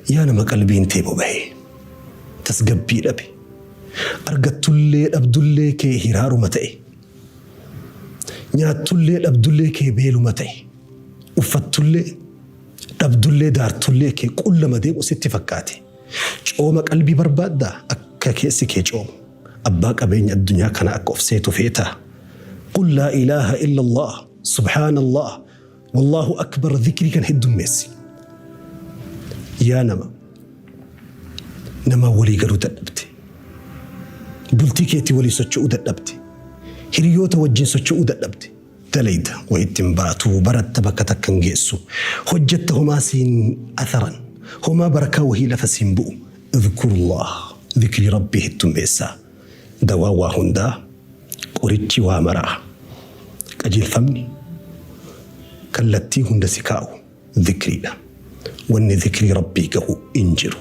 Yaa nama qalbiin tee boba'ee tasgabbii dhabe, argattullee dhabdullee kee hiraaruma ta'e, nyaattullee dhabdullee kee beeluma ta'e, uffattullee dhabdullee daartullee kee qullama deemu sitti fakkaate. Cooma qalbii barbaaddaa? Akka keessi kee coomu, abbaa qabeenya addunyaa kana akka of seetu feetaa? Qul laa ilaaha illallah, subhaanallah, wallaahu akbar, dhikrii kan heddummeessi. Yaa nama namaa walii galuu dadhabde, bultii keetii walii socho'uu dadhabde, hiriyoota wajjin socho'uu dadhabde, dalayda wayitti hin baatu, baratta bakka takka hin geessu, hojjetta homaa siin atharan, homaa barakaa wahii lafa siin bu'u. Idhkurullah, dhikrii Rabbii heddummeessaa. Dawaan waa hundaa, qorichi waa maraa, qajeelfamni kallattii hunda si kaa'u dhikriidha. Wanni dhikrii Rabbii gahu hin jiru.